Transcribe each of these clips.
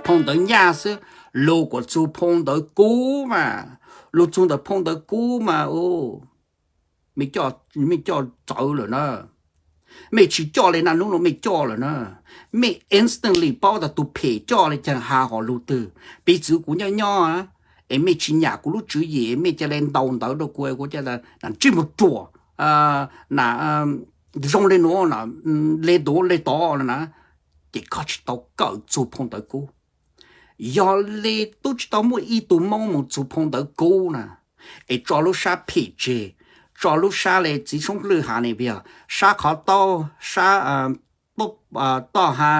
phau ntawv nyaj xwb, luag kuas txug phau ntawv kub mas, luag txug ntawm phau ntawv kub mas, mej coj txawv lawm na, mej tsis coj le na, hnub no mej coj lawm na, mej instantly paub tas tus phem coj le caag has hom lug twg. Piv txwv kuv nyob nyob es mej tsis nyam kuv lub tswv yim, mej ca le ntaus ntawv rau kuv, kuv ca le ntsij mus ruam, na, zoo le nuav, le tuav le tod na, ces koj tsis tau kawm txug phau ntawv kub. Yog le tub tsis tau muaj ib tug Moob mus txug phau ntawv kub na, es tso lub sab phem tseg, tso lub sab le txiv Soob Lwj has ne, yog sab qhov taub, sab toj ha,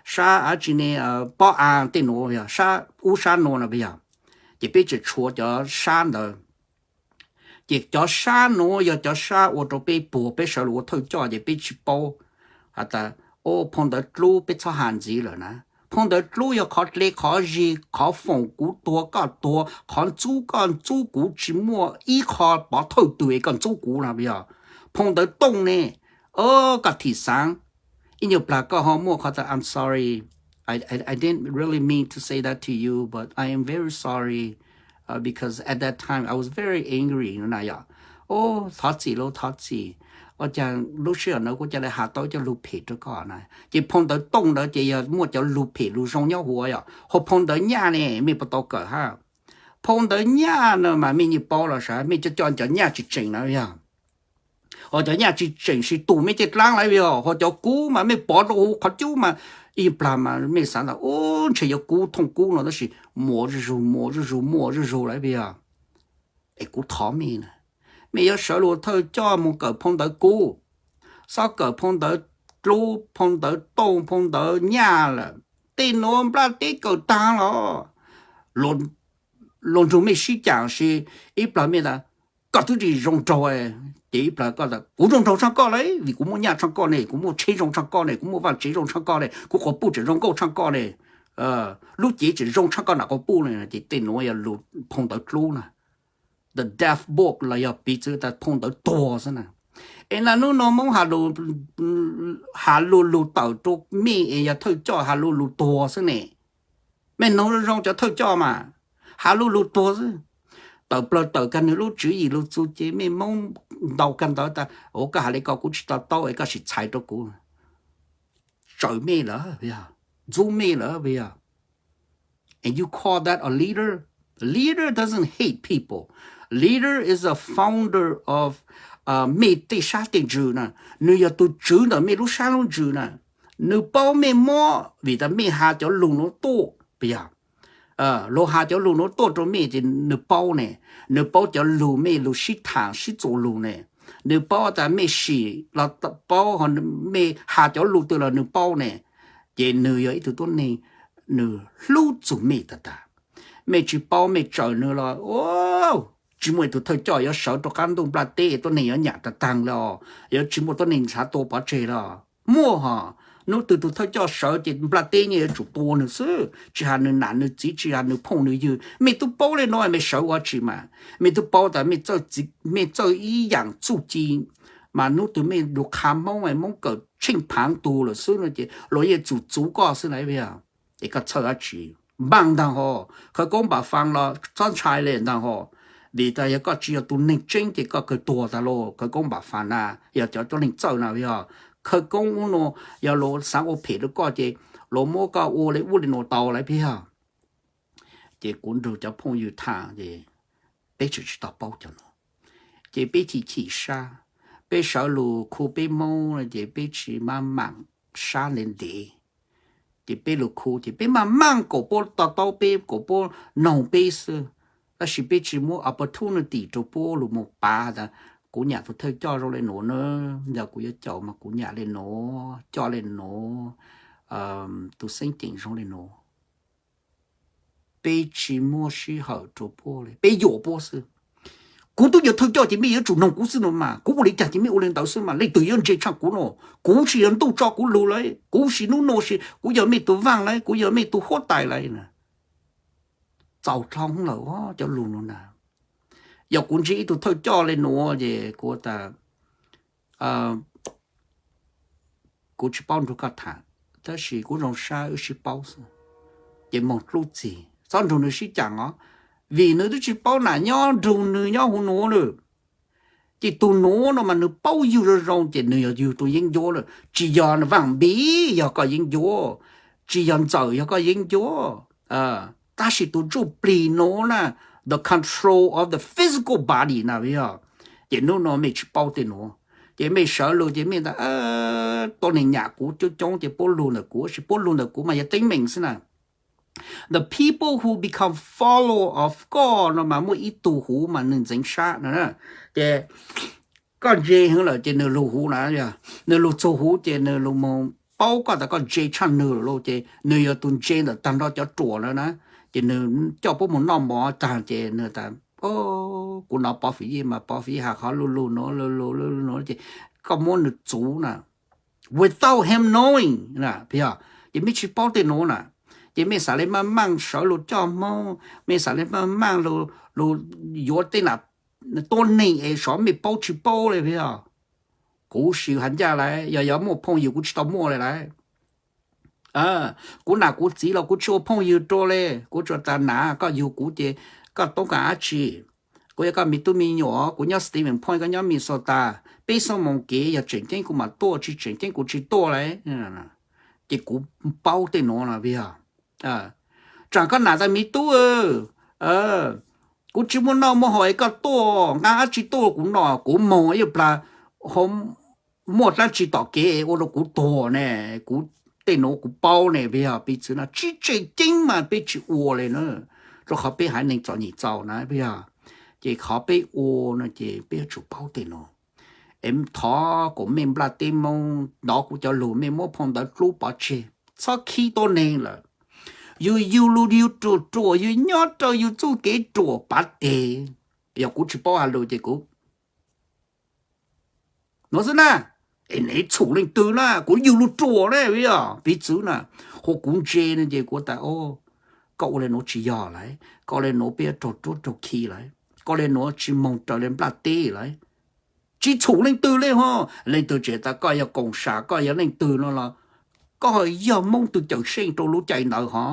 sab dab tsi ne, pob av tej nuav, yog sab ub sab nuav na, yog, ces peb tseem tshuav cov sab ntawd. Ces cov sab nuav yog cov sab ua rau peb puag, peb sawv lug ua thawj coj ces peb tsis paub has tas, o, phau ntawv dlub peb txhob has ntxiv lawm na. Phau ntawv dlub yog qhov dle qhov zig, qhov foom kuv tuag koj tuag, qhov ntxub koj ntxub kuv, tsis muaj ib qho pov thawj twg es koj ntxub kuv no, yog. Phau ntawv tooj ne, o, koj thim xaav, ib nyuag plag koj ho muaj qhov tas, I'm sorry, I, I, I didn't really mean to say that to you, but I am very sorry, uh, because at that time I was very angry no na, yog. O, thov txim lauj, thov txim. Ua cas lub sij hawm ntawd kuv ca le has tau cov lug phem rau koj na. Ces phau ntawv tooj ntawd ces yog muaj cov lug phem lug zoo nyob huv, yog. Ho phau ntawv nyaj ne, mej puas tau kawm hab? Phau ntawv nyaj no mas mej yeej paub los sav, mej coj cov nyaj tsis tseem na, yog. Ho cov nyaj tsis tseem sib tug mej tej dlaab lawm, yog. Ho cov kub mas mej pov rau huv qhov cub mas, ib plag mas mej xaav tas, u, ntshe yog kub thooj kub no, tab sis muaj zuj zug, muaj zuj zug, muaj zuj zug lawm, yog. Es kuv thov mej na, mej yuav sawv lug thawj coj mus kawm phau ntawv kub, txhob kawm phau ntawv dlub, phau ntawv tooj, phau ntawv nyaj lawm. Tej nuav nplaj teb kawm taag los, luag nrug mej sib caam sis ib plag mej tas, koj twb tsis zoo nraug, ces ib plag koj tas, kuv zoo nraug tshaj koj le, vim kuv muaj nyaj tshaj koj ne, kuv muaj tsheb zoo tshaj koj ne, kuv muaj vaaj tsev zoo tshaj koj ne, kuv quas puj tseem zoo nkauj tshaj koj ne, lub cev tseem zoo tshaj koj nam quas puj ne. Ces tej nuav yog lug phau ntawv dlub na. The deaf book los yog piv txwv tas phau ntawv tuag xwb na. Es na hnub no Moob has lug lug tawm rau mej es yog thawj coj has lug lug tuag xwb ne. Mej noog zoo zoo cov thawj coj mas, has lug lug tuag xwb. Tawm plawg tawm kag nwg lub tswv yim lug txug ces mej Moob ntaus kag ntawv tas, u, koj has le ko kuv tsis to taub es koj sim txhais rau kuv. Tsawm mej lawm, ntxub mej lawm, yog. And you call that a leader? Leader doesn't hate people. Leader is a founder of, mej tej sab tej ntsws na. Nwg yog tug tswv ntawm mej lub sab lub ntsws na. Nwg paub mej mob vim tas mej has cov lug nuav tuaj, puas yog? Luag has cov lug nuav tuaj rau mej ces nwg paub ne. Nwg paub cov lug mej lug sib tham sib txuas lug ne. Nwg paub tas mej sim los paub, mej has cov lug twg los nwg paub ne. Ces nwg yog ib tug tuab neeg, nwg hlub txug mej tag tag. Mej tsis paub mej tsawm nwg los, tsis muaj ib tug thawj coj yuav sawv rau qab ntuj nplaj teb tuab neeg yuav nyam tag taag le os, yuav tsis muaj tuab neeg ntshav tua pov tseg le os. Muaj hos, hnub twg tug thawj coj sawv ces nplaj teb yeej yuav tsum tua nwg xwb, tsis has nwg nam nwg txiv, tsis has nwg phooj nwg ywg. Mej tub paub le nuav mej sawv ua tsi mas? Mej tub paub tas mej txawj ib yaam txuj ci mas hnub twg mej lug qha Moob, Moob kawm tsheej phaav tug lawm xwb no ces luag yeej txum txuv koj xwb na, yog. Es koj txhawj dab tsi? Npaaj ntaag hos, khawv koob npam faa los txhob ntshai le ntaag hos. Vim tas yog koj tsis yog tug neeg tseeb ces koj kawg tuag tag lauj, khawv koob npam faa na, yog cov tuab neeg txawj na, yog. Khawv koob ub no, yog luag xaav ua phem rau koj ces luag muab koj ua le ub le nuav tau lawm, puas yog? Ces kuv nrug cov phooj ywg tham ces peb tseem tsis tau paub cov nuav, ces peb chim chim sab. Peb sawv lug khu peb Moob no ces peb tsis maj mam sab ntev ntev. Ces peb lug khu ces peb maj mam kom puab to taub peb, kom puab noog peb xwb. Tab sis peb tsis muab opportunity rau puab lug mus pav tas kuv nyam tug thawj coj zoo le nuav na, yog kuv yuav caum mas kuv nyam le nuav, coj le nuav, tug xeeb ceem zoo le nuav. Peb tsis muaj sij hawm rau puab le, peb yuam puab xwb. Kuv tub yuav thawj coj ces mej yuav tsum noog kuv xwb no mas, kuv ua le caag ces mej ua le ntawd xwb mas, leej twg yuav ntse tshaj kuv no? Kuv sim yog ntuj tso kuv lug lawm, kuv sim nub nua sim, kuv yog mej tug vaaj lawm, kuv yog mej tug huab tais lawm na. Txaus dlhau lawm cov lug nuav na. Yog kuv ntsib ib tug thawj coj le nuav ces kuv tas, kuv tsis paub nrug koj tham, tab sis kuv zoo sab wb sib paub xwb. Ces moog dlub txig txhob nrug nws sib caam os, vim nws twb tsis paub nam nyob nrug nws nyob huv nuav lawm. Ces tug nuav no mas nws paub yug zoo zoo ces nws yog yug tug yeeb ncuab lawm, tsis yog Vaaj Npis yog koj yeeb ncuab, tsis yog Ntxawm yog koj yeeb ncuab. Tab sis tug ntsuj plig nuav na, the control of the physical body na yog. Ces nub no mej tsis paub tej nuav, ces mej sawv lug ces mej tas, tuab neeg nyam kuv coob coob ces puab lug ntawm kuv, sis puab lug ntawm kuv mas yog teeb meem xwb na. The people who become follower of God no mas muaj ib tug huv mas nws ntxeev sab no. Ces koj ntse heev lawm ces nws lug huv na, nws lug txug huv ces nws lug moog paub koj tas koj ntse tshaj nws lawm lauj, ces nws yog tug ntse ntawm taag nrho cov ruam na na. Ces nws coj puab moog noj mov taag ces nws tas, kuv nov Pov Fwm Yej mas Pov Fwm Yej has qhov lug lug nuav lug lug lug lug nuav ces koj muab nws txuv na. Without him knowing, ces mej tsis paub tej nuav na, ces mej xav le maaj maaj sawv lug coj Hmoob, mej xav le maaj maaj lug yuav tej nam tuab neeg es xyov mej paub tsis paub le yog. Kuv sis has ncaj lawm, yog yog muaj phooj ywg kuv tsis tau muaj le lawm. Kuv nam kuv txiv los kuv tsis ua phooj ywg rua le, kuv tsuas tas nam koj yug kuv ces koj toob kas dab tsi, kuv yog koj me tub me nyuam, kuv nyob Stevens Point koj nyob Minnesota, peb xuab moos kev yog tseem ceeb kuv mam tuaj, tsis tseem ceeb kuv tsis tuaj le. Ces kuv paub tej nuav no yog, tsaam koj nam tas me tub, kuv tsis muaj noj muaj haus es koj tuaj nqa dab tsi tuaj kuv noj, kuv moog ib plag muaj dlaab tsi tom kev ua rua kuv tuag ne, kuv tej nuav kuv paub ne yog. Piv txwv no tsis tseem ceeb mas peb tsis ua le na, rua qhov peb haiv neeg txom nyem txaus na yog. Ces qhov peb ua no ces peb yuav tsum paub tej nuav. Es thov kuas mej nplaj teb Moob ntov kuv cov lug, mej muab phau ntawv dlub pov tseg, txhob khib tuab neeg lawm. Yug yug lug yug ruam ruam, yug nyob rau yug txuj kev ruam pav teg. Yog kuv tsis paub has lug ces kuv nuav xwb na, es nev txhum leej twg na, kuv yug lug ruam na yog. Piv txwv na, hu kuv ntse no ces kuv tas, koj ua le nuav tsis yog lawm, koj ua le nuav peb yuav raug ruab raug khi lawm, koj ua le nuav tsis moog raws le nplaj teb lawm. Tsis txhum leej twg le ho, leej twg tseem tas koj yog koom sam koj yog leej twg no los koj yog Moob tug cawm seej rau lub caij ntawd ho,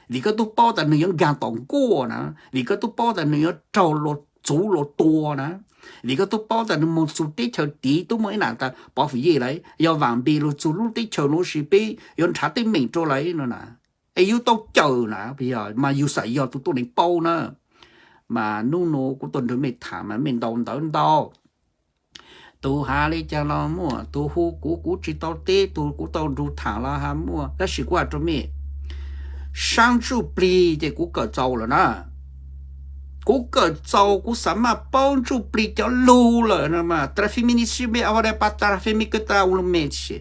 vim koj tub paub tas nws yuav nkaag tom nkuaj na, vim koj tub paub tas nws yuav raug luas txuv luas tua na, vim koj tub paub tas nws moog txug teb chaws tid tub muaj ib nam tas Pov Fwm Yej lawm, yog Vaam Npis lug txug lub teb chaws nuav sis peb yuav nrhav teeb meem rua lawv no na. Es yug tau cawm na, mas yug xam yog tug tuab neeg paub na. Mas nub nuav kuv tuaj nrug mej thaam mas mej ntaus ntawv ntau. Tug has le caag los muaj, tug hu kuv kuv tsis tau teb, tug kuv tau nrug thaam los has muaj, tab sis kuv has rua mej, saab ntsuj plig ces kuv kawm txaus lawm na. Kuv kawm txaus, kuv xav maj paub ntsuj plig cov lug lawm no mas, tra fim mi ni si me a va da pa tra fim mi kw tra u lu me si,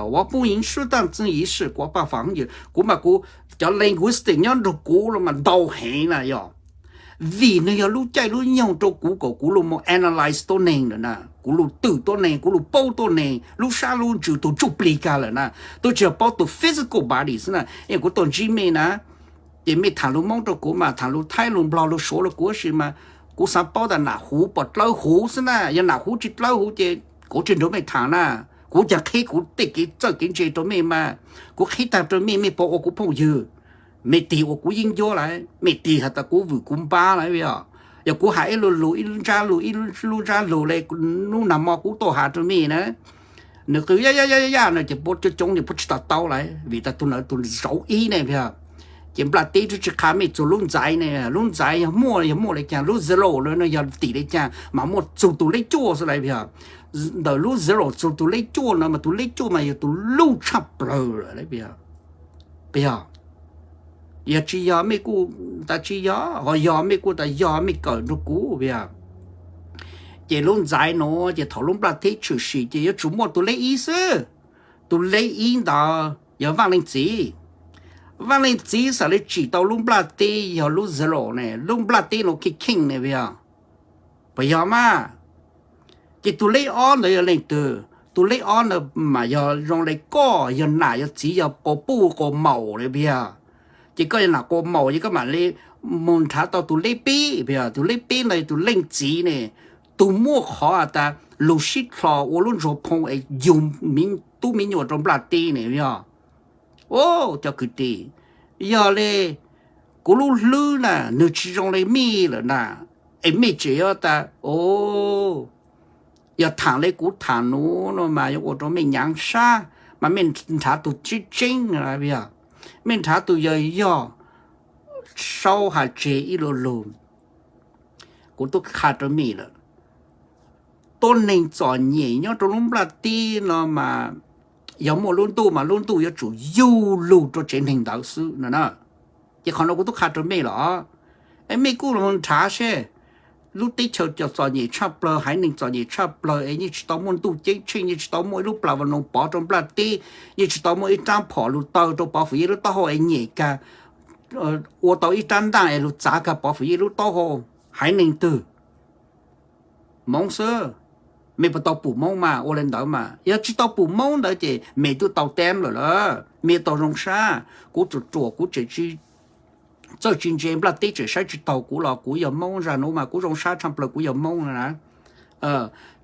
uas pub yim sub taaj txwv yim sim kuv paj fam yws, kuv mas kuv cov linguistic nyob nrug kuv los mas ntau heev na yog. Vim nwg yog lub caij lub nyoog rau kuv kom kuv lug moog analyze tuab neeg lawm na, kuv lug twm tuab neeg, kuv lug paub tuab neeg lub sab lub ntsws tug ntsuj plig kag lawm na. Tub tsis yog paub tug physical body xwb na, es kuv tuaj ntsib mej na, ces mej thaam lug Moob rau kuv mas, thaam lug Thaib lug Nplog lug Suav lug kuv sis mas, kuv xav paub tas nam huv puas dlawb huv xwb na. Yog nam huv tsis dlawb huv ces kuv tsis nrug mej thaam na. Kuv caag qhib kuv tej kev txawj kev ntse rau mej mas, kuv qhib taag rau mej, mej puas ua kuv phooj ywg? Mej tig ua kuv yeeb ncuab lawm, mej tig has tas kuv vwm kuv npab lawm yog. Yog kuv has ib lub lug, ib lub ntsab lug, ib lub ntsab lug le, nub nag mo kuv tuaj has rau mej na, nws qw yaj yaj yaj yaj no ces puab coob coob ces puab tsis to taub lawm, vim tas tug ntawd tug zauv ib ne yog. Ces nplaj teb tub tsis qha mej txug lub ntxaiv ne, lub ntxaiv yog muaj, yog muaj le caag, lub zero no yog tim le caag mas muaj txug tug leb cuaj xwb lawm yog. Ntawm lub zero txug tug leb cuaj no mas tug leb cuaj mas yog tug luj tshaj plawg lawm, puas yog? Yog tsis yog mej kuj tas tsis yog, ho yog mej kuj tas yog, mej kawm nrug kuv puas yog? Ces lub ntxaiv nuav ces thaum lub nplaj teb tshwm sim ces yuav tsum muaj tug leb ib xwb. Tug leb ib ntawd yog Vaaj Leej Txiv. Vaaj Leej Txiv xaam le tsim tau lub nplaj teb yog lub zero ne, lub nplaj teb nuav kheej kheej ne puas yog? Puas yog mas? Ces tug leb ob ntawd yog leej twg? Tug leb ob ntawd mas yog zoo le koj, yog nam yog txiv, yog quas puj quas maum le puas yog? Ces koj yog nam quas maum ces koj mam le moog nrhav tau tug leb peb puas yog? Tug leb peb ntawd yog tug leej txiv ne, tug muaj qhov has tas lug sib dlho ua lub ntsuag phoo es yug tub me nyuam rau nplaj teb ne yog. Cov kwv tij, Yog li kuv lub hlwb na nws tsis zoo li mej lawm na, es mej tseem yuav tas, o, yog tham li kuv tham nuav no mas yuav ua rau mej nyaav sab, mas mej nrhav tug tseeb tseeb, mej nrhav tug yog yog, sau has tseg ib lo lug. Kuv tub qha rau mej lawm, tuab neeg txom nyem nyob rau lub nplaj teb no mas, yog muaj lub ntuj mas lub ntuj yuav tsum yug lug rau tsev neeg ntawd xwb no na. Ces qhov no kuv tub qha rau mej lawm, mej kuj los nrhav seb, lub teb chaws cov txom nyem tshaj plawg, haiv neeg txom nyem tshaj plawg es yeej tsis tau muaj ntuj ceeb tsheej, yeej tsis tau muaj ib lub plas vas noos pov rau nplaj teb, yeej tsis tau muaj ib rab phom lug taw rau Pov Fwm Yej lub taub hau es nyem kag, ua tau ib rab ntaj es lug txav kag Pov Fwm Yej lub taub hau, haiv neeg twg? Moob xwb. Mej puas tau pum Moob mas ua li ntawd mas? Yog tsis tau pum Moob ntawd ces mej twb tau teeb lawm lawm, mej tau zoo sab. Kuv ruam ruam kuv tseem txawj tsis ntse, nplaj teb tseem saib tsis taug kuv los kuv yog Moob, zag nuav mas kuv zoo sab tshaj plawg kuv yog Moob no na.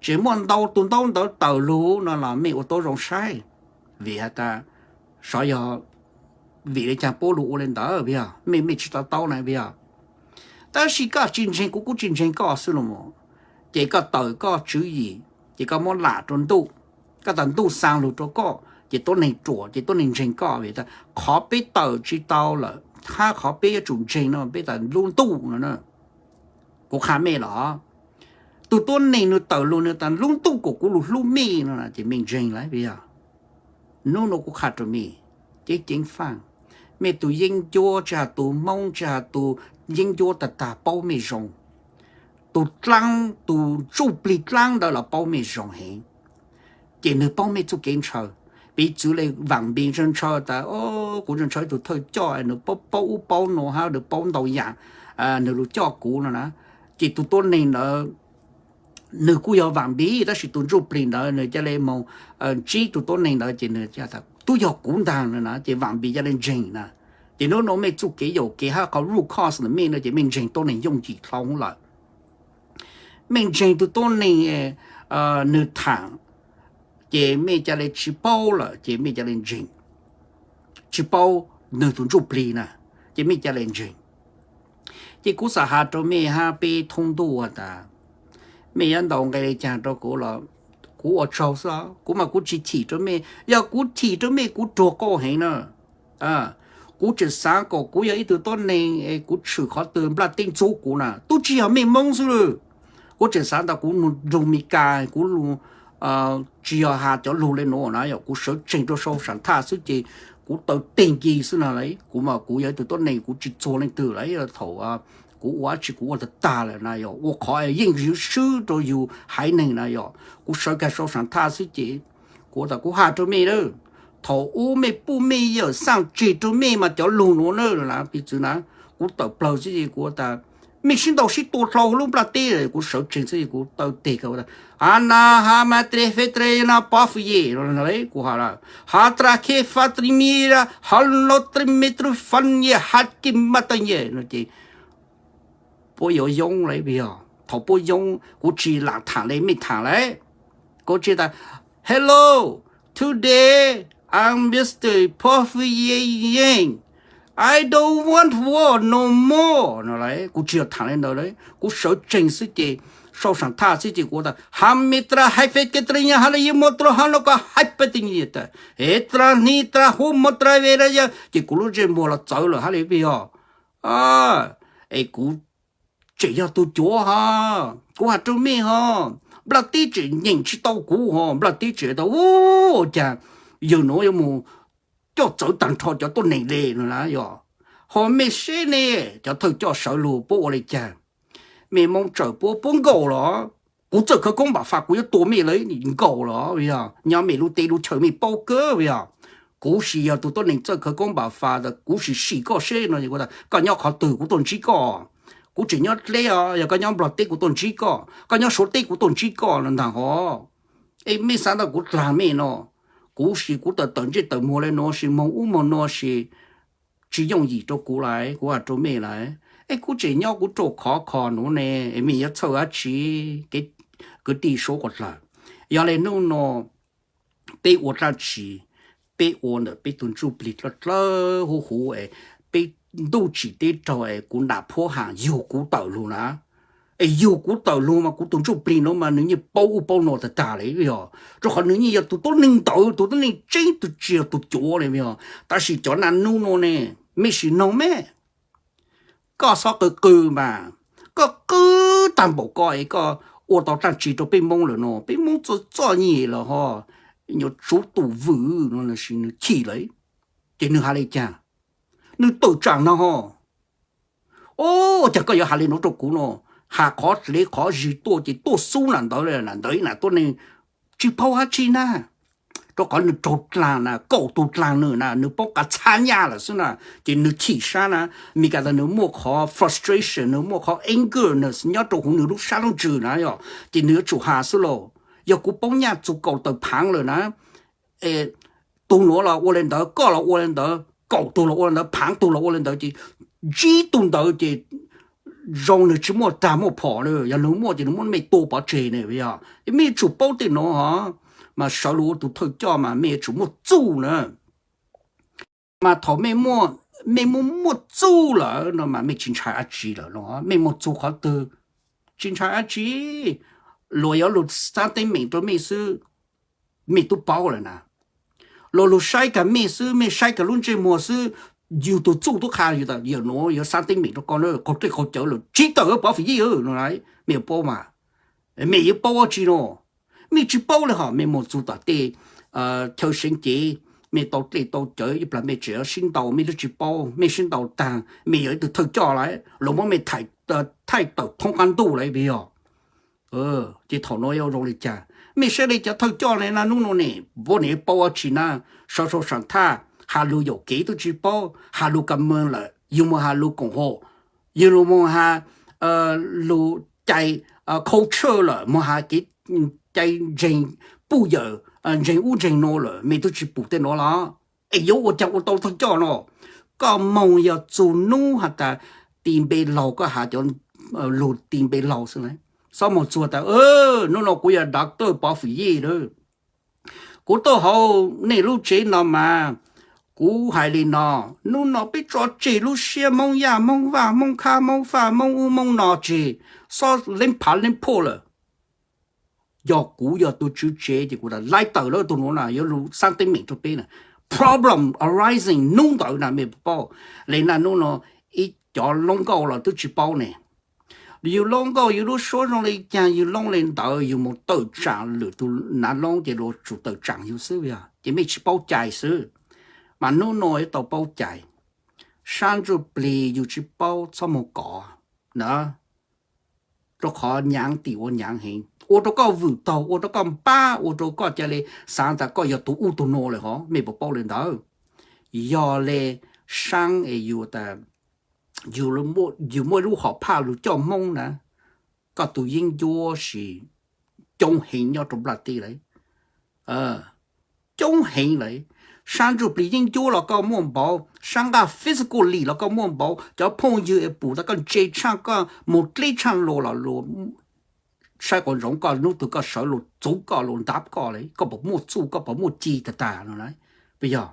Tseem muaj ntau tug ntaub ntawv tawm lug no los mej ua tau zoo saib, vim has tas, xyov yog vim li caag puab lug ua li ntawd, yog mej mej tsis to taub na, yog. Tab sis koj tsis ntseeg kuv, kuv tsis ntseeg koj xwb los mas, ces koj tawm koj tswv yim ces koj muab lam rau ntuj, koj tas ntuj xaa lug rau koj ces tuab neeg ruam ces tuab neeg ntseeg koj, vim tas qhov peb tawm tsis tau lawm hab qhov peb yuav tsum ntseeg no peb tas lub ntuj no na. Kuv qha mej los, tug tuab neeg nws tawm lug nws tas lub ntuj kom kuv lug hlub mej no ces mej ntseeg lawm, yog. Nub nua kuv qha rau mej, ceeb ceeb faaj, mej tug yeeb ncuab tsis has tug Moob tsis has tug yeeb ncuab tag tag paub mej zoo, tug dlaab tug ntsuj plig dlaab ntawd los paub mej zoo heev, ces nwg paub mej txuj kev ntshaw. Piv txwv le Vaam Npis ntshaw ntshaw tas, kuv ntshaw ntshaw ib tug thawj coj nwg paub paub ub paub nuav hab nwg paub ntau yaam, nwg lug coj kuv no na, ces tug tuab neeg ntawd nwg kuj yog Vaam Npis tab sis tug ntsuj plig ntawd nwg ca le moog ntsib tug tuab neeg ntawd ces nwg tub yog kuv ntaag no na ces Vaam Npis ca le ntseeg na. Ces nub nua mej txuj kev yaum kev hab qhov root cause ntawm mej no ces mej ntseeg tuab neeg yooj yim dlhau lawm. Mej ntseeg tug tuab neeg nwg thaam, ces mej ca le tsis paub lawm ces mej ca le ntseeg, tsis paub nwg tug ntsuj plig na, ces mej ca le ntseeg. Ces kuv xav has rau mej hab peb thoob ntuj has tas, mej yuav ntaus nqe le caag rau kuv los kuv ua tsaug xwb, kuv mas kuv tsis chim rau mej, yog kuv chim rau mej kuv ruag qauj heev na. Kuv tseem xaav kom kuv yog ib tug tuab neeg es kuv tshwm qhov twg nplaj teb ntxub kuv na, tub tsis yog mej Moob xwb lawm. Kuv tseem xaav tas kuv nrug Mes Kas kuv tsis yog has cov lug le nuav na, yog kuv sawv tsees rau sau sam thaj xwb ces kuv taw teg nkig xwb na. Kuv mas kuv yog ib tug tuab neeg kuv tsis txuag leej twg lawm, thaum kuv ua dab tsi kuv ua tag tag lawm na, yog ua qhov yeej swb rau yug haiv neeg na, yog kuv sawv kag sau sam thaj xwb ces kuv tas kuv has rau mej lawm, thaum ub mej puj mej yawm xaaj tseg rau mej mas cov lug nuav na, piv txwv na, kuv tawm plawg xwb ces kuv tas mej sib ntaus sib tua dlhau lub nplaj teb, kuv sawv tsees xwb ces kuv taw teg kag tas, ha na ha ma tre fe tre na Pov Fwm Yej, kuv has, ha tra khe fa tri mi ra ha lo tri me tru fan ye ha ke ma ta ye no ces puab yuav yoob lawm, yog thaum puab yoob kuv tsis lam thaam le mej thaam lawm. Kuv tsis tas, hello, today I'm Mister Pov Fwm Yej, I don't want war no more no, kuv tsis yog thaam le ntawd lawm, kuv sawv tsees xwb ces sau sam thaj xwb ces kuv tas ha me tra hais fe ke tra ya ha le ye mo tra ha lo ko hais pe te nyi tas e tra ni tra hu mo tra ve la ya ces kuv lub ntsej muag los txawv lawm ha le, yog es kuv tseem yog tug cuav ho, kuv has rau mej ho, nplaj teb tseem nyeem tsis tau kuv ho, nplaj teb tseem tas u, cas yawg nuav yuav mus coj txawv tag nrho cov tuab neeg le no na, yog ho mej seb ne, cov thawj coj sawv lug puab ua le caag, mej Moob tsawm puab puab nkaum los, kuv txawj khawv koob npam fas kuv yuav tua mej lawm nkaum los, yog nyob mej lub teb lub chaw mej paub kawg, yog kuv sis yog tug tuab neeg txawj khawv koob npam fas tas kuv sim sim koj seb no, koj nyob qhov twg kuv tuaj ntsib koj, kuv tseem nyob dleb os, yog koj nyob Nplog teb kuv tuaj ntsib koj, koj nyob Suav teb kuv tuaj ntsib koj no ntag ho. Es mej xaav tas kuv dlaag mej no, kuv sis kuv tawm tawm ntsej tawm muag le nuav sis moog ub moog nuav sis tsis yooj yim rau kuv lawm, kuv has rau mej lawm, es kuv tseem nyob kuv rau khov kho nuav ne, es mej yuav txhawj dab tsi, kev kwv tij suav quas dlawg. Yog le nub nua peb ua dlaab tsi, peb ua ntawm peb tug ntsuj plig dlawb dlawb huv huv es peb ntuj tsim teb raug es kuv nram phuab has yug kuv tawm lug na. Es yug kuv tawm lug mas kuv tus ntsuj plig no mas nws yeej paub ub paub no tag tag li yog, rau qhov nws yeej yog tus tuab neeg ntawd, tus tuab neeg tseeb, tus tsis yog tus cuav li yog. Tab sis cov naj nub no ne, mej sim noog me, koj xob qw qw mas, koj qw tag npaum ko es koj ua tau dlaab tsi rau peb Moob lawm no? Peb Moob txom txom nyem lawm ho, nyuam tsuv tus vwm no, nws chim lawm. Ces nws has li cas? Nws tawm tsaam no ho. Ua cas koj yuav has li no rau kuv no? Has qhov le qhov zis tuaj ces tuaj xub nam ntawd, nam ntawd ib nam tuab neeg tsis paub dab tsi na. Rau qhov nws raug dlaag na, kaum tug dlaag nws na, nws paub qas txhab nyaj lawm xwb na. Ces nws chim sab na, Meskas tas nws muaj qhov frustration, nws muaj qhov anger nws nyob rau huv nws lub sab lub ntsws na yog, ces nws yuav tsum has xwb lauj. Yog kuv paub nyaj txug kaum tawm phaav lawm na, tug nuav los ua li ntawd, koj los ua li ntawd, kaum tug los ua li ntawd, phaav tug los ua li ntawd ces ntsib tug ntawd ces zoo nws tsis muaj tag muaj phom na, yog nws muaj ces nws muab mej tua pov tseg na yog. Mej yuav tsum paub tej nuav ho, mas sawv lug ua tus thawj coj mas mej yuav tsum muaj txuj na. Mas thaum mej muaj, mej muaj muaj txuj lawm no mas mej tsis ntshai dab tsi lawm no. Mej muaj txuj qhov twg? Tsis ntshai dab tsi. Luag yuav lug xaab teeb meem rau mej xwb, mej tub paub lawm na. Luag lug saib kag mej xwb, mej saib kag lub ntsej muag xwb, yug tug txuj tub qha yug tas yawm nuav yuav xaab teeb meem rau koj, qaug dlej qaug cawv lawm, tsis tawm Pov Fim Yij no, mej yuav paub mas. Mej yuav paub dab tsi no? Mej tsis paub li hos. Mej muaj txuj tom tej chaw seev cev, mej tau dlej tau cawv ib plag mej tseem sib ntaus, mej twb tsis paub, mej sib ntaus taag mej yog ib tug thawj coj lawm, luag muab mej thaij tawm thoob qab ntuj lawm yog. Ces thaum nuav yuav zoo li cas? Mej saib li cov thawj coj ne, naj nub nuav ne, puab nim paub dab tsi na? Sawv sau saam thaj, has lug yaum kev twb tsis paub, has lug ka meeg lawm yug moog has lug koom haum, yug lug moog has lug cai culture lawm, moog has kev cai ntseeg puj yawm, ntseeg ub ntseeg nuav lawm, mej twb tsis pum tej nuav los es yuav ua caag ua tau thawj coj no? Koj moog yog txug nub has tas ti npe laug, koj has cov lug ti npe laug xwb na. Xob moog txug tas, nub no kuv yog Doctor Pov Fim Yij lawm, kuv tuaj hauv nej lub tsev no mas kuv hais li no, nub no peb tso tseg lub siab Moob Yaj Moob Vaj Moob Khab Moob Faj Moob ub Moob no tseg, xob leeb phav leeb phuaj lawm. Yog kuv yog tug tswv tsev ces kuv tas laib tawm lawm, tug nuav na yuav lug xaab teeb meem rau peb na. Problem arising nub ntawd na, mej paub. Le naj nub no ib cov loob nkauj los twb tsis paub ne. Yus loob nkauj yus lub suab zoo li cas yus loob li ntawd, yus mus tawm tsaam lwm tug nav loob ces luag tsum tawm tsaam yus xwb yog, ces mej tsis paub cai xwb. Mas nub no yuav tau paub cai, sab ntsuj plig yus tsis paub txhob mus kov na, rau qhov nyaav tim ua nyaav heev, ua rau koj vwm taug, ua rau koj npab, ua rau koj ca le xaav tas koj yog tug ub tug nuav lawm hov, mej puas paub li ntawd? Yog le saab es yus tas yus muaj ib lub hom phaj lug coj Moob na, koj tug yeeb ncuab sis coob heev nyob rau nplaj teb lawm, coob heev lawm. Sab ntsuj plig yeeb ncuab los koj muaj npaum, sab nqaj physical li los koj muaj npaum, cov phooj ywg es pum tas koj ntse tshaaj, koj mus dleb tshaaj lug los luag saib quas ntsoov koj, nub twg koj sawv luag txuv koj luag ntav koj li, koj puas muaj txuj, koj puas muaj ci tag tag no na? Puas yog?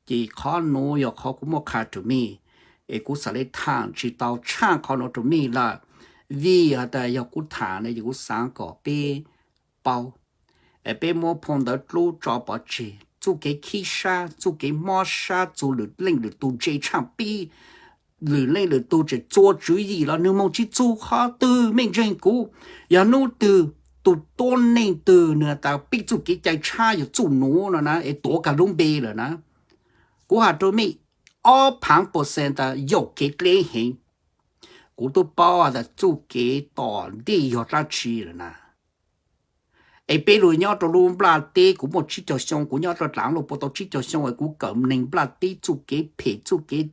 Ces qhov nuav yog qhov kuv muab qha rau mej, es kuv xaav le thaam tsis tau tshaaj qhov nuav rau mej lawm, vim has tas yog kuv thaam ne ces kuv xaav kom peb paub, es peb muab phau ntawv dlub tso pov tseg, txuj kev khib sab, txuj kev mob sab, txuj lwm leej lwm tug ntse tshaaj pib, lwm leej lwm tug tseem txua tswv yim los nwg moog tsis txug qhov twg. Mej ntseeg kuv, yog nub twg tug tuab neeg twg nwg tas pib txuj kev cai tshab yog txuj nuav no na es tuav kag lub npe lawm na, kuv has rau mej, ob phaav percent tas yaum kev dleb heev. Kuv tub paub tas txuj kev tom ntej yog dlaab tsi lawm na. Es peb lug nyob rau lub nplaj teb, kuv muaj tsib caug xyoo, kuv nyob rau dlaav lug puas tau tsib caug xyoo es kuv kawm neeg nplaj teb txuj kev phem, txuj kev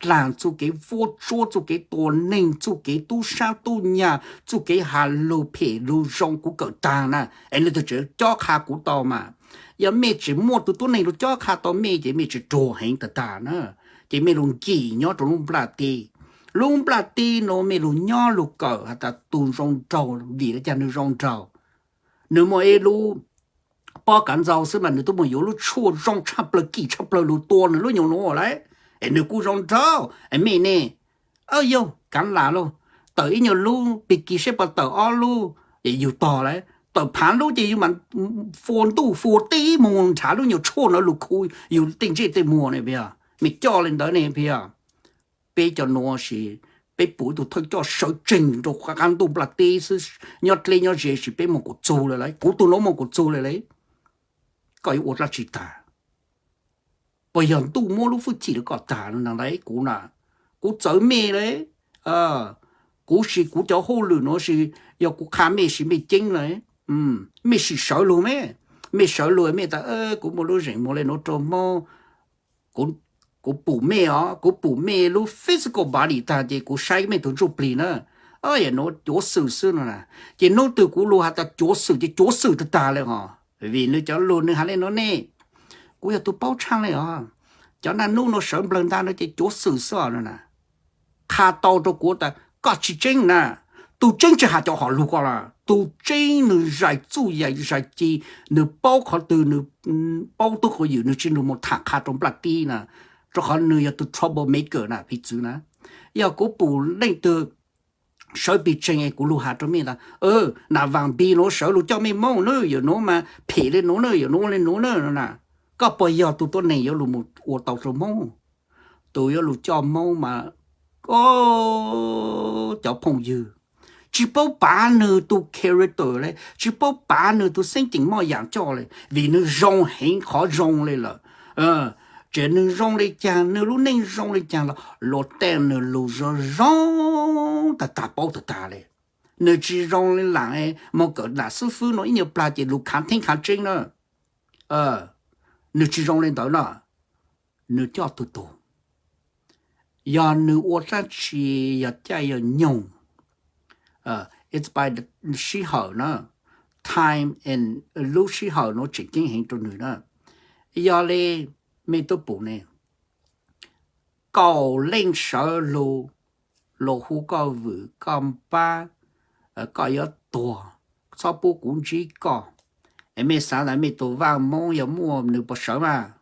dlaag, txuj kev vuab tsuab, txuj kev tua neeg, txuj kev tub sab tub nyag, txuj kev has lug phem lug zoo kuv kawm taag na. Es leej twg tseem cob qha kuv tau mas? Yog mej tseem muaj tug tuab neeg lug cob qha tau mej ces mej tseem ruam heev tag tag na. Ces mej lug nkim nyob rau lub nplaj teb. Lub nplaj teb nuav mej lug nyob lug kawm has tas tug zoo nraug vim le caag nwg zoo nraug? Nwg muaj ib lub pob kav ntxaug xwb mas nwg tub muaj yuav lub tshuaj zoo tshaj plawg, kim tshaj plawg lug tua nwg lub nyuas nuav lawm. Es nws kuj zoo nraug es mej ne, yog kav lam lauj, tawm ib nyuag lub pig kis seb puas tawm ob lub, es yus tog lawm, tawm phav lub ces yus mam fua ntuj fua teb mus nrhav lub nyuag tshuaj no lug khu yus tej ntsej tej muag ne, mej coj li ntawd ne, peb cov nuav sis peb pum ib tug thawj coj sawv tsees rau qab ntuj nplaj teb xwb, nyob dleb nyob ze sis peb moog kuas txug lawm lauj, kuv tug nuav moog kuas txug lawm lauj. Koj yuav ua dlaab tsi tag? Puas yog ntuj muab lub fwj chim rau koj tag no lauj? Kuv na, kuv txawv mej lauj. Kuv sis kuv cov hauj lwm nuav sis yog kuv qha mej sis mej ceeb lauj. Mej sim sawv lug me, mej sawv lug mej tas, kuv muaj lub zeem muag le nuav rau Hmoob. Kuv pum mej os, kuv pum mej lub physical body tag ces kuv saib mej tug ntsuj plig na, yog nuav cuav xwm xwb no na. Ces hnub twg kuv lug has tas cuav xwm ces cuav xwm tag tag le hos, vim nws cov lug nws has le nuav ne, kuv yog tug paub tshaaj le os. Cov naj nub nuav sawv nplawg ntag no ces cuav xwm xwb no na. Qha tau rau kuv tas koj tsis tseeb na. Tug tseeb tsis has cov hom lug ko lawm, tug tseeb nws zais txuj zais ci, nws paub qhov twg, nws paub tub qhov ywm, nws tsis lug moog tham qha rau nplaj teb na, rau qhov nws yog tug trouble maker na piv txwv na. Yog kuv pum leej twg sawv pis tsees es kuv lug has rau mej tas, na Vaam Npis nuav sawv lug coj mej Moob na, yawm nuav mas phem le nuav na, yawm nuav ua le nuav na no na, koj puas yog tug tuab neeg yuav lug moog ua tau rau Moob? Tug yuav lug coj Moob mas cov phooj ywg tsis paub pav nwg tug character le, tsis paub pav nwg tug xeeb ceem moj yaam coj le, vim nwg zoo heev qhov zoo le lawm. Tseem nwg zoo le caag, nwg lub neej zoo le caag los luag tej nwg lug zoo zoo tag tag paub tag tag le. Nwg tsis zoo le laam moog kawm lam xib fwb no ib nyuag plag ces lug khaav theeb khaav tseeb na. Nwg tsis zoo le ntawd na. Nwg coj tug tug, yog nwg ua dlaab tsi, yog caij yog nyoog, sij hawm na, time and lub sij hawm nuav tseem ceeb heev rau nwg na. Yog le mej tub pum ne, kaum leej sawv lug, lug hu koj vwm koj npab, koj yuav tuag, txhob pub kuv ntsib koj. Es mej xaav tas mej tug Vaaj Moob yog muaj nwg puas sawv mas?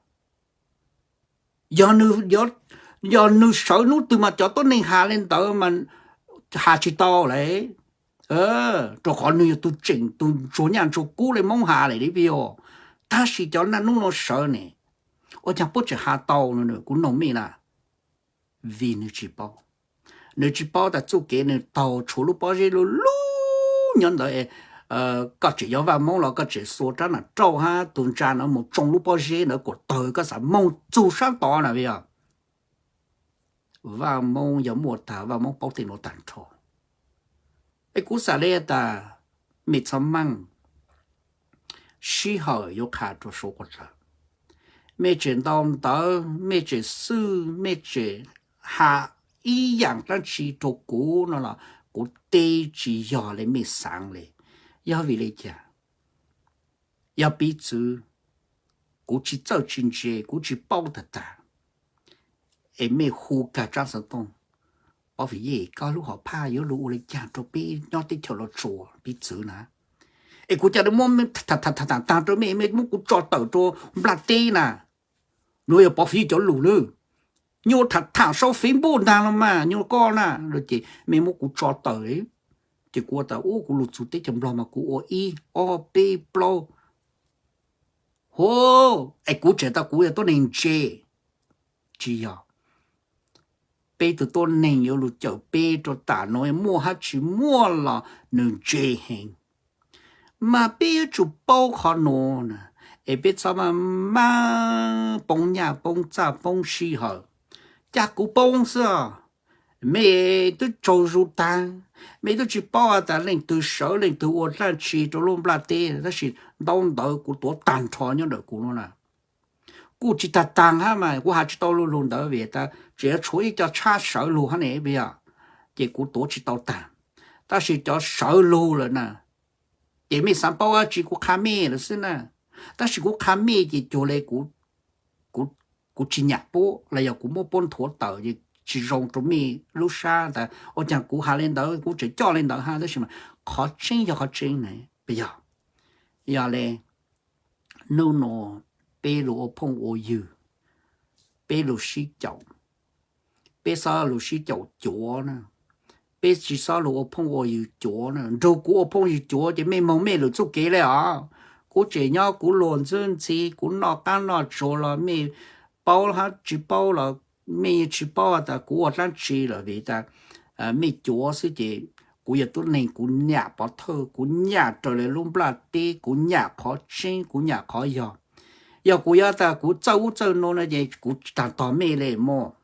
Yog nwg sawv hnub twg mas cov tuab neeg has le ntawd mas has tsis tau le, rau qhov nwg yog tug tseem tug ntsuag nyaj ntsuag kub le Moob has le pig. Tab sis cov naj nub nuav sawv ne, ua caag puab tseem has tau no, kuv noog mej na, vim nwg tsis paub. Nwg tsis paub tas txuj kev nwg taug tshuav lub pob zeb lug lug nyob ntawd, koj tseem yog Vaaj Moob los koj tseem xuas rab nam rauj hab tug ntsa nuav mus tsoo lub pob zeb ntawd kuas tawg koj xaav moog txug saab tod na pig. Vaaj Moob yog muaj tag, Vaaj Moob paub tej nuav tag nrho. Es kuv xaav le tas mej txhob maaj, sij hawm yuav qha rua suav quas dlawg. Mej tseem ntau ntawv, mej tseem xwj, mej tseem has ib yaam dlaab tsi rua kuv no los kuv teb tsis yog le mej xaav le. Yog vim le caag? Yog piv txwv, kuv tsis txawj tsis ntse, kuv tsis paub tag tag, es mej hu kag Tsaab Xeev Tooj, Pov Fim Yej, koj lub hom phaj yuav lug ua le caag rua peb nyob teb chaws Los Tsuas piv txwv na? Es kuv ca le muab tag tag tag rua mej, mej muab kuv tso tawm rua nplaj teb na. Nuav yog Pov Fim Yej cov lug na, nyuas tham tham sau Facebook ntag los mas nyuas koj na, ces mej muab kuv tso tawm, ces kuv ua tas ub kuv lug txug teb chaws Nplog mas kuv ua ib ob peb plaub, hu, es kuv tseem tas kuv yog tuab neeg ntse. Tsis yog. Peb tug tuab neeg yuav lug cawm peb rua tam nuav muaj hab tsis muaj los nwg ntse heev. Mas peb yuav tsum paub qhov nuav na, es peb txhob maaj maaj poob nyaj poob txaj poob sij hawm. Ca kuv poob xwb os. Mej twb tsaug zug tag, mej twb tsis paub tas leej twg sawv leej twg ua dlaab tsi rua lub nplaj teb, tab sis ntaub ntawv kuv tuav tag nrho nyob ntawm kuv nuav na. Kuj tsis tag taag hab mas kuv has tsis tau lu lug ntawd vim tas tseem yuav tshuav ib co tshab sawv lug hab ne pig, ces kuv tuav tsis tau taag. Tab sis cov sawv lug lawm na, ces mej xaav paub dab tsi kuv qha mej lawm xwb na. Tab sis kuv qha mej ces cuag le kuv tsis nyam puab los yog kuv muab puab nthuav tawm es tsis zoo rua mej lub sab tas ua caag kuv has le ntawd, kuv tseem coj le ntawd hab, tab sis mas qhov tseeb yog qhov tseeb na. Yog, yog le nub nuav peb lug ua phooj ua ywg, peb lug sib caum, peb xob lug sib caum cuav na, peb tsis xob lug ua phooj ua ywg cuav na. Nrug kuv ua phooj ywg cuav ces mej moog mej lwm txuj kev le os. Kuv tseem nyob kuv luag ntxwb ntxhi, kuv noj qaab noj tsuag los mej paub hab tsis paub los mej yeej tsis paub tas kuv ua dlaab tsi lawm vim tas mej cuav xwb ces kuv yog tuab neeg kuv nyam pov thawj, kuv nyam raws le lub nplaj teb, kuv nyam qhov tseeb, kuv nyam qhov yog. Yog kuv yuav tas kuv txawj ub txawj nuav no ces kuv tsis taag tog mej le mog.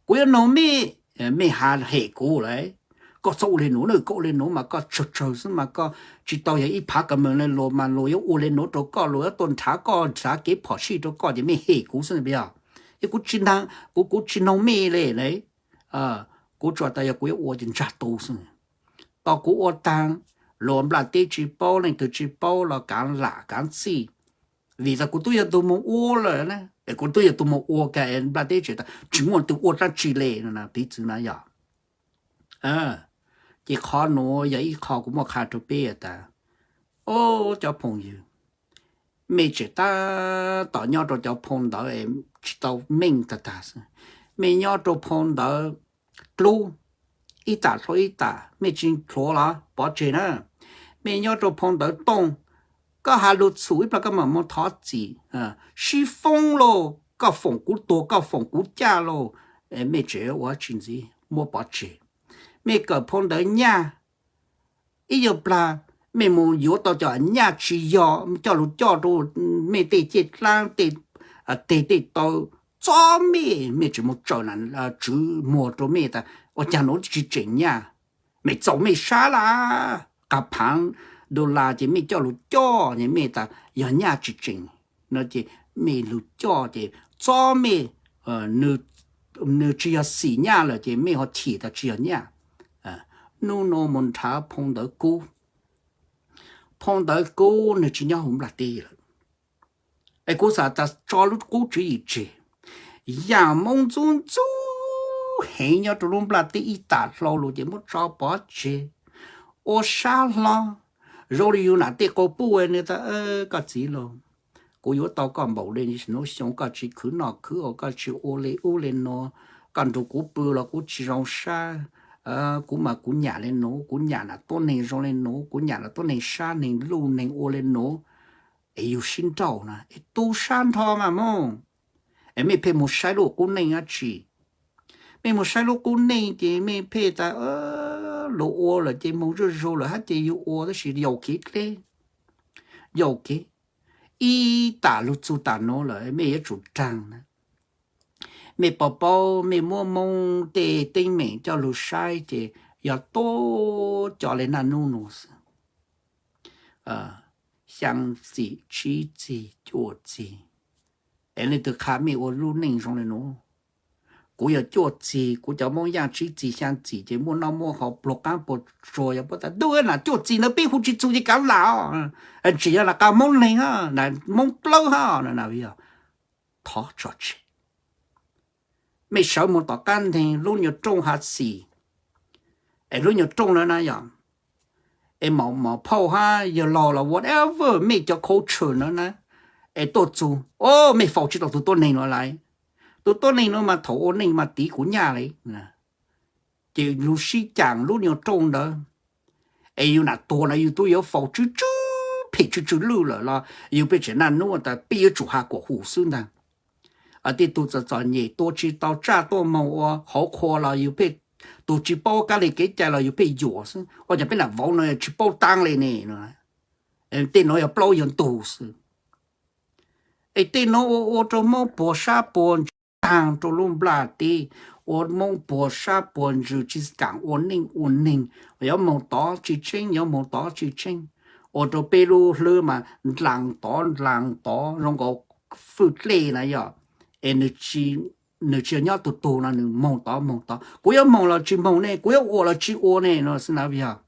Kuv yuav noog mej, mej has hem kuv lawm. Koj txhob ua le nuav na, koj ua le nuav mas koj tsawg tsawg xwb mas koj tsis tau yog ib phav ka meeg le luag mas luag yuav ua le nuav rau koj, luag yuav tuaj nrhav koj, nrhav kev phom sij rau koj ces mej hem kuv xwb os. Kuv, kuv tsis noog mej le, kuv tsuas tas yog kuv yuav ua ces ntsag tu xwb. Tos kuv ua taag, luag nplaj teb tsis paub, leej twg tsis paub los kaav lam kaav txhij. Vim tas kuv tub yog tug moog ua lawm, kuv tub yog tug moog ua kag nplaj teb tsev tas tsis muaj tug ua dlaab tsi le no, piv txwv na yog. Ces qhov nuav yog ib qho kuv muaj qha rau peb tas, o, cov phooj ywg, mej tseem tab tom nyob rau cov phoo ntawv es tsis tau meej tag tag xwb. Mej nyob rau phoo ntawv dlub, ib tam dlhau ib tam, mej tsis hlua los pov tseg na. Mej nyob rau phoo ntawv tooj, koj has lug txhum ib plag koj mam moog thov txim, sib foob lauj, koj foom kuv tuag koj foom kuv caj lauj, mej tseem ua tsi ntxiv, muab pov tseg. Mej kawm phoo ntawv nyaj, ib yam plag mej mus yuav tau cov nyaj tsis yog, coj lug coj rau mej tej ceeb dlaab tej teg tej taw, txob mej, mej tseem mus tsaws tswv muag rau mej tas ua caag nuav tsis tseem nyaj. Mej txaus mej sab lawm, qas phaav dollar ces mej coj lug coj, mej tas yog nyaj tsis tseem no ces mej lug coj ces txob mej, nws tsis yog xim nyaj lawm ces mej ho chim tas tsis yog nyaj. Nub nua mus nrhav phoo ntawv kub, phoo ntawv kub nws tsis nyob huv nplaj teb lawm. Es kuv xav tas tso lub qub tswv yim tseg. Yaam Moob ntxub ntxub heev nyob rau lub nplaj teb ib tam dlhau lug ces muab tso pov tseg. Ua sab hlo, zoo li yug nam tej qau puj nws tas, koj txiv lauj, kuv yuav tau koj npaum le nuav xyoo, koj tsis khwv noj khwv haus, koj tsis ua le ub le nuav, koj nrug kuv pw los kuv tsis zoo sab. Kuv mas kuv nyam le nuav, kuv nyam nam tuab neeg zoo le nuav, kuv nyam nam tuab neeg sab neeg luj neeg ua le nuav. Es yug sib nrauj na es tu sab nrho mas moog. Es mej pheej mus saib lub qub neej dab tsi? Mej mus saib lub qub neej ces mej pheej tas lug ua lawm ces moog zuj zug lawm hab ces yug ua tab sis yau kev dleb, yau kev. Ib tam lug txug tam nuav lawm mej yuav tsum raag na. Mej paub paub mej muab Moob tej teeb meem coj lug saib ces yog tuab cov le naj nub nuav xwb. Xyaa txim, tsib txig, cuaj txig. Es leej twg qha mej ua lub neej zoo le nuav? Kuv yog cuaj txig, kuv cov Moob Yaaj tsib txig xyaa txim ces muaj noj muaj haus pluag qaab pluag tsuag, yog puab tas tub na cuaj txig ntawd peb hu tsis txug ces kav lam, tseem yog lam qha Moob neeg, Moob plaub hab. Thov tso tseg. Mej sawv mus tom qab nteg lub nyuas rooj hav xis, es lub nyuas rooj na na yog, es mom phauj hab yawg laug los whatever mej cov culture na na, es tuaj txug, o, mej faus tsis tau tug tuab neeg nuav lawm. Tug tuab neeg nuav mas thaum ua neej mas tiv kuv nyaj le. Ces lug sib caam lub nyuas rooj ntawd, es yug nam tuag na yug tub yuav faus tsw tsw phem tsw tsw lwj lawm los yug peb tsev naj nub tas peb yuav tsum has kuas hu xwb ntag. Tej tug txom txom nyem tua tsis tau tsaj tuaj moog ua qhauv qhua los yug pheej, tug tsis paub kab li kev cai los yug pheej yuam xwb, ua cas peb nam vauv no tsis paub taab le ne. Tej nuav yog plaub yog ntug xwb. Es tej nuav ua ua rau Moob puag sab puag ntsws taag rau lub nplaj teb, ua Moob puag sab puag ntsws tsis kaam ua neej ua neeg, yuav moog tod tsis tseeb, yuav moog tod tsis tseeb, ua rau peb lub hlwb mas ndlaas tod ndlaas tod zoo nkaus fwj dlej na yog. Es nws tsis yog nyob tug tug no nws moog tod moog tod, kuv yuav moog los tsis moog ne, kuv yuav ua los tsis ua ne no xwb na yog.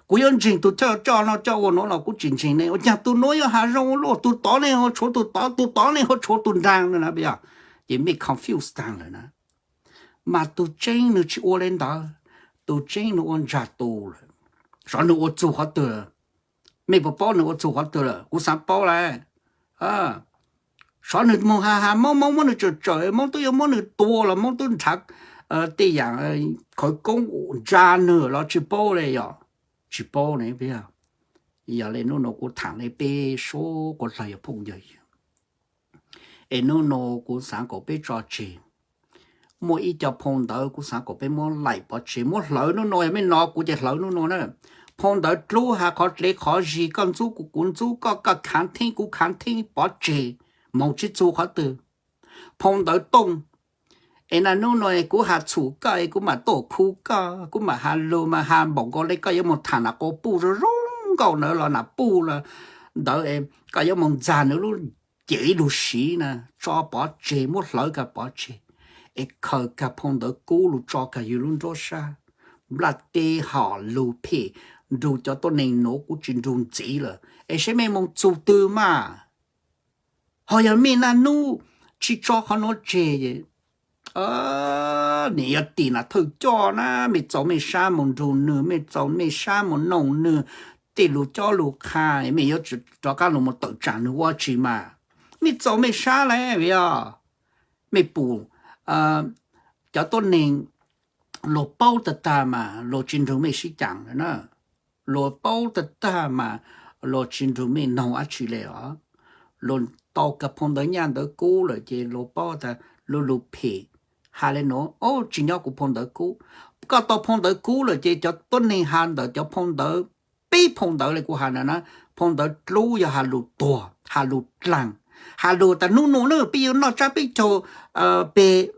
Kuv yuav ntseeg tug thawj coj noj coj ua nuav los kuv tsis ntseeg ne, ua caag tug nuav yuav has zoo luaj, tug tod ne ho tshuav tug tod, tug tod ne ho tshuav tug nraag no na yog. Ces mej confuse taag lawm na. Mas tug tseeb nws tsis ua le ntawd, tug tseeb nws ua ntsag tu lawm. Xyov nws ua txug qhov twg, mej puas paub nws ua txug qhov twg lawm? Kuv xaav paub lawm. Xyov nws mus has has Moob, Moob muab nws tsawm tsawm, Moob twb yuav muab nws tua los Moob twb nrhav tej yam khawv koob ntsa nws los tsis paub li yom. Tsis paub ne, yog li hnub no kuv tham li peb suab quas dlawg yog phooj ywg, es hnub no kuv xav kom peb tso tseg. Muaj ib co phau ntawv kuv xav kom peb muab laim pov tseg, muab hlawv hnub no, yog mej no kuv ces hlawv hnub no na. Phau ntawv dlub has qhov dlev qhov zis, koj ntxub kuv, kuv ntxub koj, koj khav theeb kuv khav theeb, pov tseg, moog tsis txug qhov twg. Phau ntawv tooj, es na hnub no kuv has txhum koj es kuv mam tuaj khu koj, kuv mam has lug mas has npaum nkaus le koj yuav moog tham nas quas puj zoo zoo nkauj ntawd los nas puj ntawd, koj yuav moog ntxag nws lub cev lug siv na, tso pov tseg, muab hlawv kag pov tseg, es khaws kag phau ntawv kub lug tso kag yug lub nruab sab. Nplaj teb hom lug phem, nrug cov tuab neeg nuav kuv tsis nrug ntxiv lawm, es saib mej moog txug twg mas. Ho yog mej naj nub tsis tso qhov nuav tseg, mej yuav tim nas thawj coj na, mej txaus mej sab moog nrug nwg, mej txaus mej sab moog noog nwg tej lug cob lug qha, mej yuav rov qaab lug moog tawm tsaam nwg ua tsi mas. Mej txaus mej sab le, vim yog mej pum cov tuab neeg luag paub tag tag mas luag tsis nrug mej sib caam na. Luag paub tag tag mas luag tsis nrug mej noog dab tsi le os. Luag tau kag phau ntawv nyaj ntawv kub lawm ces luag paub tas luag lug phem, has le nuav, tsis nyob kuv phau ntawv kub. Koj tau phau ntawv kub lawm ces cov tuab neeg has ntawm cov phau ntawv, peb phau ntawv le kuv has ntawd na, phau ntawv dlub yog has lug tuag, has lug dlaag, has lug tas nub nua na peb yuav noj tsab peb caug peg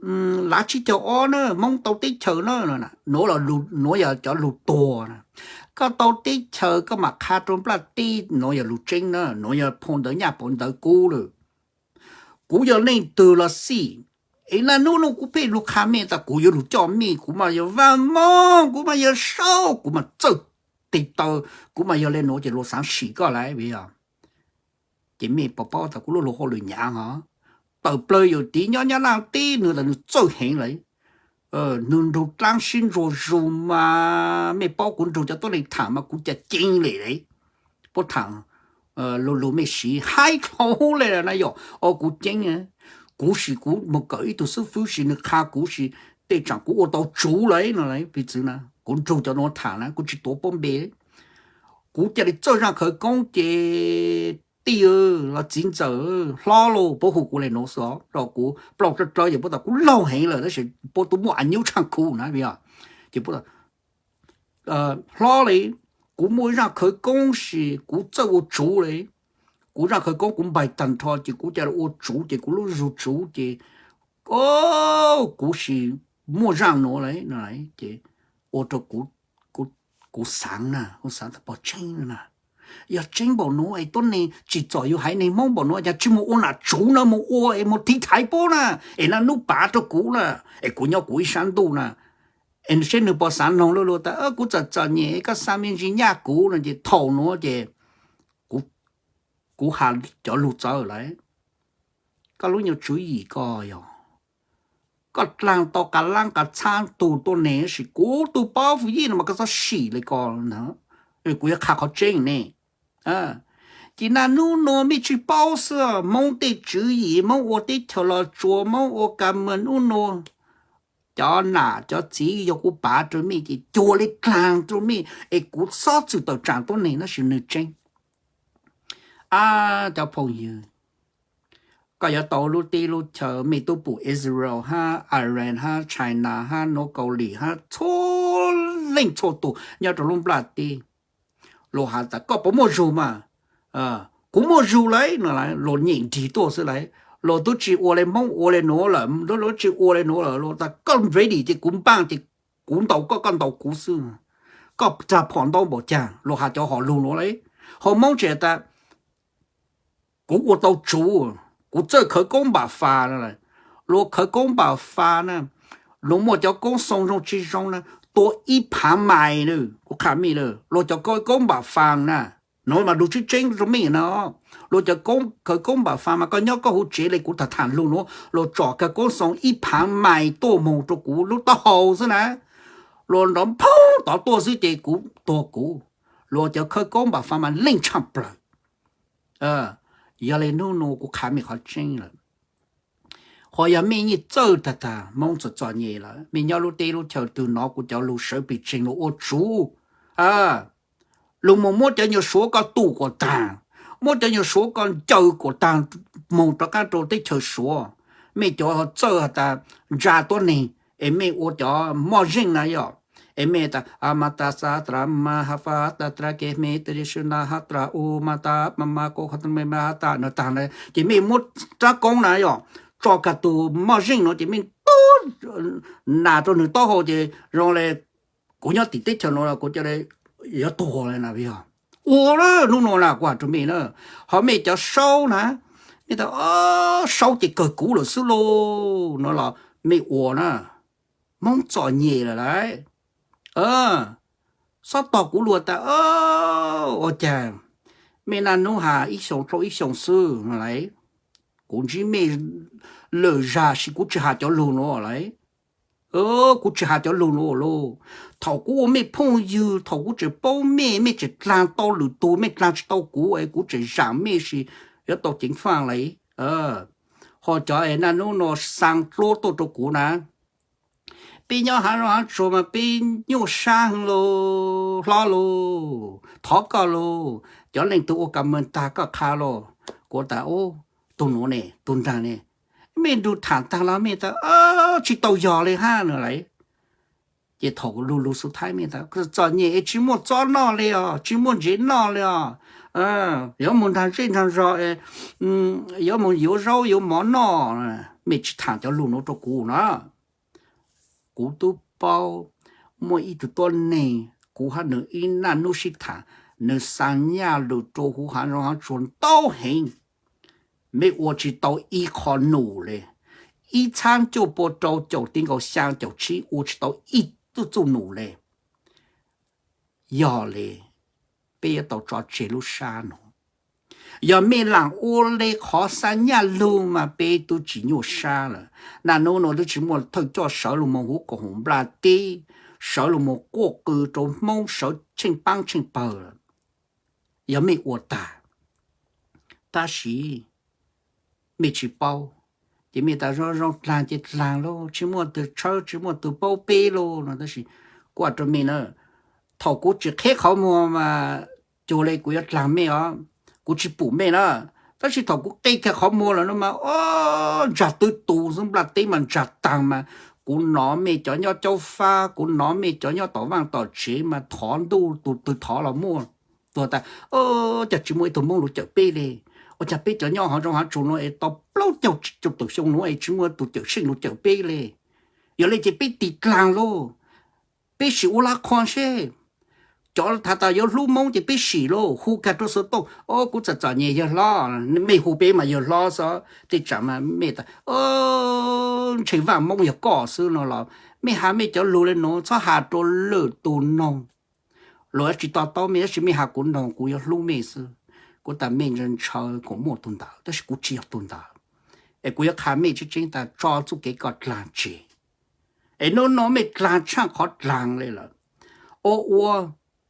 lav tsib caug ob na, Moob tau teb chaws na, nuav yog cov lug tuag na. Koj tau teb chaws koj mam qha rua nplaj teb, nuav yog lug tseeb na, nuav yog phau ntawv nyaj phau ntawv kub lawm. Kuv yog leej twg los xij, es naj nub nua kuv pheej lug qha mej tas kuv yuav lug coj mej, kuv mas yog Vaj Moog, kuv mas yog Saub, kuv mas txawj tes taw, kuv mas yog le nuav ces luag xaav sim koj lawm vim yog. Ces mej puas paub tas kuv lub lug hauj lwm nyaav hov, tawm plawg yawm tiv nyob Nyab Laj teb nwg tas nwg txawj heev lawm. Nwg nrug dlaab sib ntsuas zus mas mej paub kuv nrug cov tuab neeg tham mas kuv ca ceeb le le. Puab tham lug lug mej siv haib dlhau le na yog, o kuv ceeb. Kuv sim kuv moog kawm ib tug xib fwb sim nwg qha kuv sim tej tsaam kuv ua tau tsuv lawm no, piv txwv na kuv nrug cov nuav tham na kuv tsis tuav puab npe. Kuv ca le txawj zaaj khawv koob ces tij los txiv ntxawm hlob lauj, puab hu kuv le nuav xwb os, rau kuv plaub dlawb dlawb yog puab tas kuv laug heev lawm tab sis puab tub muaj a nyub tshaaj kuv na, ces puab hlob le, kuv muaj zaaj khawv koob sis kuv txawj ua tsuv le. Kuv zaaj khawv koob kuv npaig tag nrho ces kuv ca le ua tsuv ces kuv lub zug tsuv ces kuv sim muaj zaaj nuav le, ces ua rau kuv xaav na, kuv xaav tas pog tseeb na. Yog tseeb npaum nuav es tuab neeg tsim txom yug haiv neeg Hmoob npaum nuav, cas tsis mus ua nam tsuv na, mus ua es mus tiv thaiv puab na, es naj nub pav rau kuv na, es kuv nyob kuv ib sab ntuj na. Es saib nwg puas xaav noog lub lug tas kuv txom txom nyem koj xa me ntsis nyaj kuv no ces thaum nuav ces kuv has cov lug txawv lawm. Koj lub nyuag tswv yim koj yog koj dlaag tau qas laab qas txhab tug tuab neeg sis kuv tug pob fwm yij no mas koj txhob sim le ko ntag. Kuv yuav qha qhov tseeb ne. Ces naj nub nua mej tsis paub xwb, Moob tej tswv yim, Moob ua teb chaws Los Tsuas, Moob ua ka mws nub nua, cov nam cov txiv yog kuv pav rau mej ces cuag le dlaag rau mej es kuv xob txwm tawm tsaam tuab neeg tab sis nwg tseeb. Ab cov phooj ywg, koj yuav tau lub teb lub chaw, mej tub pum Israel hab Iran hab China hab nuav Kaus Lim hab txhua leej txhua tug nyob rau lub nplaj teb, luag has tas koj puas muaj zug mas? Kuv muaj zug lawm no, luag nyem nrig tuaj xwb lawm. Luag tub tsis ua le Hmoob ua le nuav lawm, luag tsis ua le nuav lawm, luag tas koj ready ces kuv npaaj ces kuv ntaus koj, koj ntaus kuv xwb. Koj rag phom ntau npaum caag? Luag has cov hom lug nuav le. Ho Hmoob tseem tas kuv ua tau tsuv, kuv txawj khawv koob npam fas. Luag khawv koob npam fas na, luag muaj cov koob xoo zoo tsis zoo na, tua ib phaav mais na, kuv qha mej la, luag cov khawv koob npam fas na, nuav mas lug tseeb tseeb rau mej no. Luag cov khawv koob npam fas mas koj nyob koj huv tsev le kuv tham tham lug nuav, luag tsom kawg koob xoo ib phaav mais tuaj moog rau kuv lub taub hau xwb na. Luag nrov nphoob tod tuaj xwb ces kuv tuag kuv. Luag cov khawv koob npam fas mas leej tshaaj plawg. Yog le nub nua kuv qha mej qhov tseeb lawm. Qhov yog mej yeej txawj tag tag, Hmoob txom txom nyem lawm, mej nyob lub teb lub chaw twg hnov kuv cov lug sawv pes tsawg lug ua tsuv, lug moog muab cov nyuag Suav ko tu kuas taag, muab cov nyuag Suav ko ncaws kuas taag, moog rov qaab rua teb chaws Suav. Mej cov txawj has tas ntsa tuab neeg, es mej ua cov moj zeej na yog, es mej tas a ma ta xa tra ma ha fa ta tra ke me te su na ha tra u ma ta ma ma ko ha ta me ma ha ta no taag na, ces mej muab rab koob na yog, tso kag tus moj zeej no ces mej tub nas rua nwg taub hau ces zoo le, kuv nyob tim teb chaws no kuv cov yuav tuag le na yog. Ua le nub nua na kuv has rua mej na, ho mej cov saub na, mej tas saub ces kawg kuv lawm xwb lauj no los mej ua na, Hmoob txom nyem lawm lauj. Xob tog kuv lug tas ua caag mej naj nub has ib xyoos dlhau ib xyoos xwb no lauj, kuv ntsib mej lwm zag sis kuv tsi has cov lug nuav lauj. Kuv tsi has cov lug nuav lauj. Thaum kuv ua mej phooj ywg, thaum kuv tseem paub mej, mej tseem dlaag tau lwm tug, mej dlaag tsi tau kuv es kuv tseem zaam mej sis yuav tau ceev faaj lauj. Ho cov es naj nub nua xaa dluab tuaj rua kuv na, peb nyob haav zoov haav tsuag mas peb nyuaj sab heev lauj, hlob lauj, thov koj lauj, cov leej twg ua ka mws tag koj qha lauj. Kuv tas tug nuav ne, tug nraag ne, mej nrug thaam taag los mej tas tsi tau yog le hab no lauj. Ces thaum lug lug xu thaib mej tas txom nyem es tsi muaj txob noj le os, tsi muaj ntsev noj le os, yuav moog nraag zej nraag zog, yuav moog yuav zaub yuav mov noj. Mej tsi thaam cov lug nuav rua kuv na. Kuv tub paub muaj ib tug tuab neeg, kuv hab nwg ib naj nub sib thaam, nwg xaa nyaj lug rua huv haav zoov haav tsuag ntau heev. Mej ua tsi tau ib qho num le, ib txhab cuaj pua rau caum ti nkaus xyaa caum tsib ua tsi tau ib txuj num le. Yog le, peb yuav tau tso tseg lub sab nuav. Yog mej laam ua le qhov xaa nyaj lug mas peb tub tsi nyuaj sab lawm. Naj nub nuav tub tsi muaj thawj coj sawv lug moog huv koom haum nplaj teb, sawv lug moog quaj qw rua Hmoob sawv tsheej paab tsheej pawg lawm. Yog mej ua tag, tab sis mej tsi paub, ces mej tas zoo zoo dlaag ces dlaag lauj, tsi muaj tug tshawb tsi muaj tug paub peb lauj no. Tab sis kuv has rua mej na, thaum kuv tsi qheb qhov muag mas cuag le kuv yuav dlaag mej os, kuv tsi pum mej na. Tab sis thaum kuv qe kiag qhov muag lawm no mas o, ntsag twb tu xwb, nplaj teb mas ntsag taag mas, kuv nov mej cov nyob caub fab, kuv nov mej cov nyob tom vaaj tom tsev mas thov ntuj tug twg thov los muaj. Tuag tas, cas tsi muaj ib tug Hmoob lug cawm peb le? Ua cas peb cov nyob hov zoov haav tsuag nuav es tau plaub caug tsib caug tawm xyoo nuav es tsi muaj tug cawm seej lug cawm peb le? Yog le ces peb tig dlaag lauj, peb sim ua laj qhua seb. Cov has tas yuav hlub Hmoob ces peb sim lauj, hu kag rua xov tooj, o kuv txom txom nyem yawg hlob, mej hu peb mas yawg hlob xwb, tej tsam mas mej tas ntshe vaaj Moob yog koj xwb no los, mej has mej cov lug le nuav, txhob has rua lwm tug noog. Luag tsi to taub mej, tab sis mej has kuv noog kuv yuav hlub mej xwb. Kuv tas mej ntshaw ntshaw kuas muaj tug ntawd, tab sis kuv tsi yog tug ntawd. Es kuv yuav qha mej tseeb tseeb tas tso txuj kev koj dlaag tseg. Es nub nua mej dlaag tshaaj qhov dlaag le lawm. Ua ua,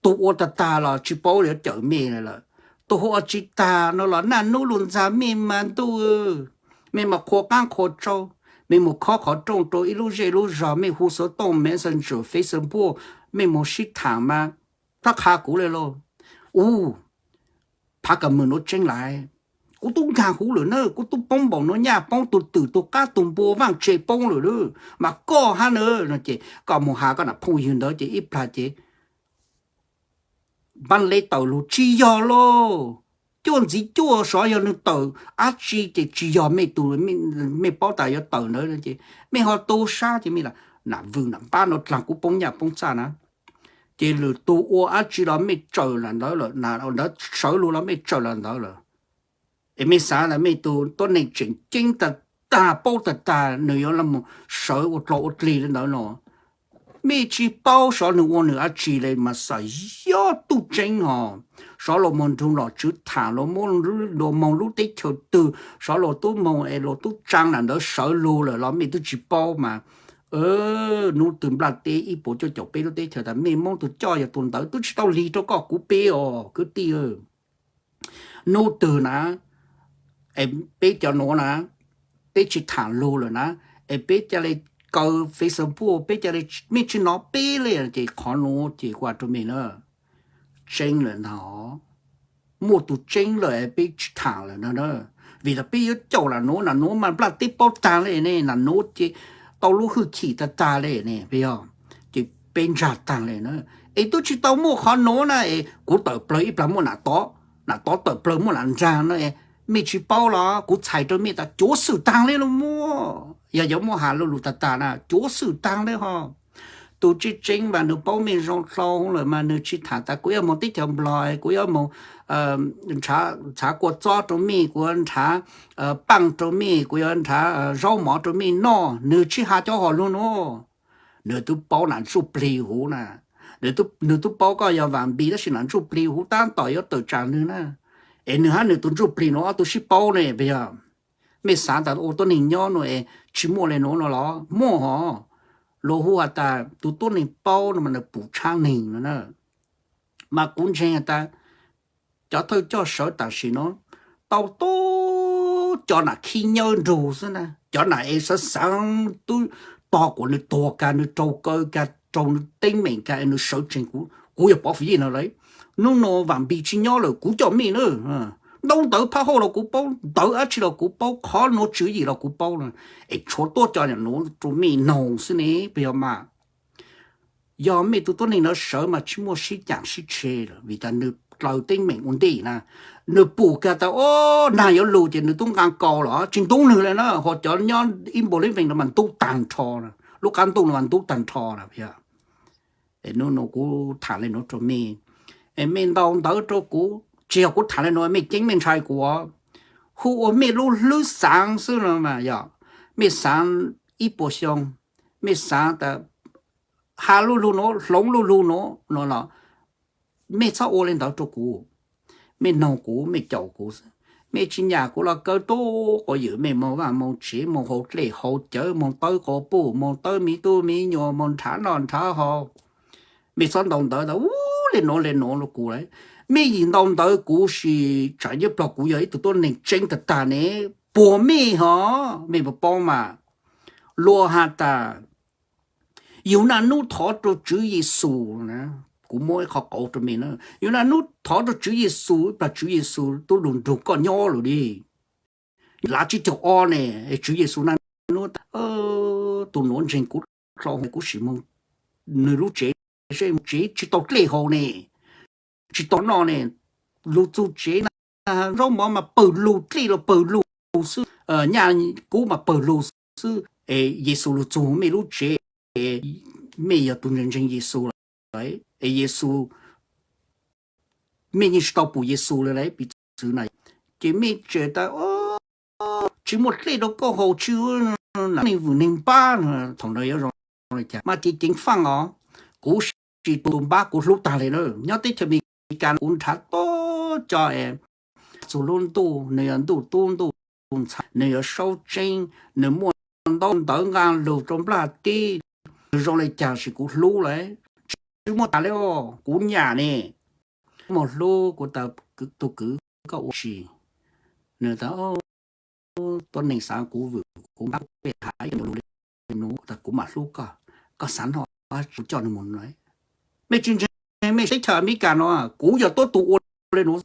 tug ua tag tag los tsi paub yuav cawm mej le lawm. Tug hu ua tsi tag no los naj nub lug ntxag mej mas ntuj, mej mas qhua qaab qhua tsaub, mej moog khob qhov rooj rua ib lub zej lub zog, mej hu xov tooj Messenger, Facebook, mej moog sib thaam mas, txhob qha kuv le lauj. U, phav kas mws nuav tseeb lawm, kuv tub nkaag huv lawm na, kuv tub poob npaum nuav nyaj, poob tug twm tug qab tug npua vaaj tse poob lawm, mas koj hab na no ces koj moog has koj nam phooj ywg ntawd ces ib plag ces npaab le tawm lug tsi yog lauj. Cuaj ntxiv cuaj sov yog nwg tawm dab tsi ces tsi yog mej tug, mej paub tas yuav tawm ntawd ces mej ho tu sab ces mej lam nam vwm nam npab no dlaag kuv poob nyaj poob txaj na. Ces lwm tug ua dab tsi los mej tsawm lam ntawd lawm, nam ntawd sawv lug los mej tsawm lam ntawd lawm. Es mej xaav tas mej tug tuab neeg tseem ceeb tag tag paub tag tag nwg yuav sawv ua dlog ua dlig le ntawd no. Mej tsi paub sov nwg ua nwg dab tsi le mas xav yob tuj tseeb hos. Sov lug moog nrug nom tswv thaam, lug moog lub teb chaws twg, sov lug tub moog es lug tub tsaa nam ntawd sawv lug lawm los mej tub tsi paub mas. Nub twg nplaj teb ib puas cuaj caum peb lub teb chaws tas mej Moob tug coj yog tug ntawd tub tsi tau lig rua koj kuv peb os kwv tij. Nub twg na, peb cov nuav na, peb tsis tham lug lawm na, es peb ca le kaw Facebook, peb ca le, mej tsis nov peb le ces qhov nuav ces kuv has rua mej na, tseeb lawm ntag. Muaj tug tseeb lawm peb tsis tham lawm na, vim tas peb yuav caum nam nuav, nam nuav mas nplaj teb paub taag le ne, nam nuav ces tau lub hwj chim tag tag le ne, yog ces peb ntsag taag le na. Es tub tsis tau muaj qhov nuav na, es kuv tawm plawg ib plag muaj nam tov, nam tov tawm plawg muaj nam nraag na, mej tsis paub los? Kuv txhais rua mej tas cuav xwm taag le los muaj, yog yuav muaj has lug lug tag tag na, cuav xwm taag le ho. Tug tseeb tseeb mas nwg paub mej zoo dlhau lawm mas nwg tsis tham tas kuv yuav moog teb chaws Nplog, kuv yuav moog nrhav kua txob rua mej, kuv yuav nrhav paaj rua mej, kuv yuav nrhav zaub mov rua mej noj, nwg tsis has cov hom lug nuav. Nwg tub paub nam ntsuj plig huv na, nwg tub paub koj yog Vam Npis tab sis nam ntsuj plig huv tab tom yuav tawm tsaam nwg na, es nwg hab nwg tug ntsuj plig nuav ob tug sib paub ne, puas yog? Mej xaav tas ua tuab neeg nyob nuav es tsis muaj le nuav no los? Muaj hos. Luag hu has tas tug tuab neeg paub no mas nws pum tshaab neeg no na. Mas kuv ntseeg has tas cov thawj coj sawv tam sim no tau tub cov nam khib nyawb nrug xwb na, cov nam es xaav xaav tub tog kuas nws tuag kag, nws raug kaw kag, raug nws teeb meem kag es nws sawv tsees kuv, kuv yog Pov Fwm Yij no lawm. Nub nua Vam Npis tsis nyob lawm kuv coj mej na. Ntaub ntawv phaj hauj los kuv paub, ntawv dab tsi los kuv paub, qhov nuav tswv yim los kuv paub na. Es tshuav tuab cov nuav rua mej noog xwb ne, puas yog mas? Yog mej tug tuab neeg nuav sawv mas tsis muaj sib caam sib tshe lawm vim tas nws dlaws teeb meem ua ntej na. Nws pum kag tas o, naag yuav lug ces nws tub nqaa kaus los tsis ntub nwg le na, ho cov nyob ib npaug lib vees no mas ntub taag nrho, lub qaab ntuj no mas ntub taag nrho lawm. Nub nua kuv tham le nuav rua mej, es mej ntaus ntawv rua kuv, tsis yog kuv tham le nuav mej ceeb mej ntshai kuv, hu ua mej lub hlwb xaav xwb no mas yog mej xaav ib puas xyoo, mej xaav tas has lub lug nuav, hloov lub lug nuav no los mej txhob ua le ntawd rua kuv. Mej noog kuv, mej caum kuv xwb. Mej tsis nyam kuv los kawg tub quas ywm, mej moog vaj moog tsev, moog hauv dlej hauv cawv, moog tawb quas puj, moog tawb miv tub miv nyuas, moog nrhav noj nrhav haus. Mej txhob ntaus ntawv tas u le nuav le nuav rua kuv lawm. Mej yim ntaus ntawv kuv sis tsam nyob plog kuv yog ib tug tuab neeg tseeb tag tag ne, puag mej hos, mej puas paub mas? Luag has tas yug naj nub thov rua Tswv Yexus na, kuv muab ib qhov qauv rua mej na, yug naj nub thov rua Tswv Yexus, ib plag Tswv Yexus tub lug nrug koj nyob lawm li. Lav tsib caug ob ne, Tswv Yexus naj nub tas, tug nuav ntseeg kuv dlhau, kuv sim moog nws lub tsev, moog tsev tsis tau dlej haus ne, tsis tau noj ne, lug txug tsev na, zaub mov mas pawg lug, dlej los pawg lug xwb, nyaj kub mas pawg lug xwb. Es Yexus lug txug mej lub tsev, mej yog tug ntseeg Yexus lawm, es Yexus, mej yeej tsis tau pum Yexus le lauj, piv txwv na, ces mej tseem tas tsis muaj dlej rau koj haus, tsis, neeg vwm neeg npab, thaum ntawd yuav zoo li cas mas ces ceev faaj os. Kuv sis tus npab kuv hlub tag le na, nyob teb chaws Amelikas kuv nrhav tub cov es txug lub ntuj, nws yog ntuj tub ntuj ntxhais, nws yog Saub Tseeb, nws muaj ntaub ntawv nqaa lug rau nplaj teb, nws zoo li cas sis kuv hlub lawm. Tsis muaj tas le, kuv nyam ne, moog hlub kuv tas, tug kwv koj ua si. Nws tas tuab neeg xaav kuv vwm kuv npab kuv peb has ib lug le nuav tas kuv mam hlub koj, koj xaav noj kuv coj nws moog. Mej tsis ntseeg, mej saib teb chaws Amelikas no, kuv yog tuab tug ua le nuav.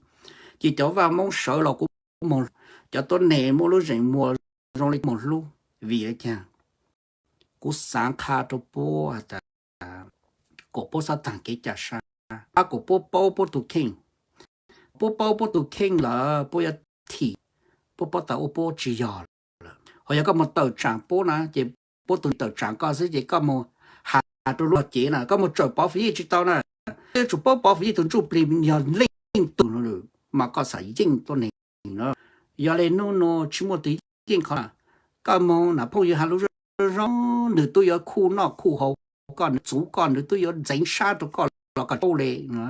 Ces cov vaj Moob sawv los kuv moog, cov tuab neeg muaj lub zeem muag zoo li moog hlub, vim le caag? Kuv xaav qha rau puab has tas kom puab xob taag kev ca sab, kom puab paub puab tug kheej, puab paub puab tug kheej lawm puab yuav thim, puab paub tas ua puab tsis yog lawm. Ho yog koj moog tawm tsaam puab na ces puab tug tawm tsaam koj xwb ces koj moog has rau luag cev na, koj moog tsawm Pov Fwm Yij tsis tau na. Yuav tsum paub Pov Fwm Yij tug ntsuj plig yog leej twg mas koj xav yeej tuab neeg na. Yog le nub nua tsis muaj tug yeej qhov, koj moog nam phooj ywg has lug zoo zoo, nws tub yuav khuj noj khuj haus koj, nws txuv koj, nws tub yuav ntxeev sab rau koj los koj tau le na.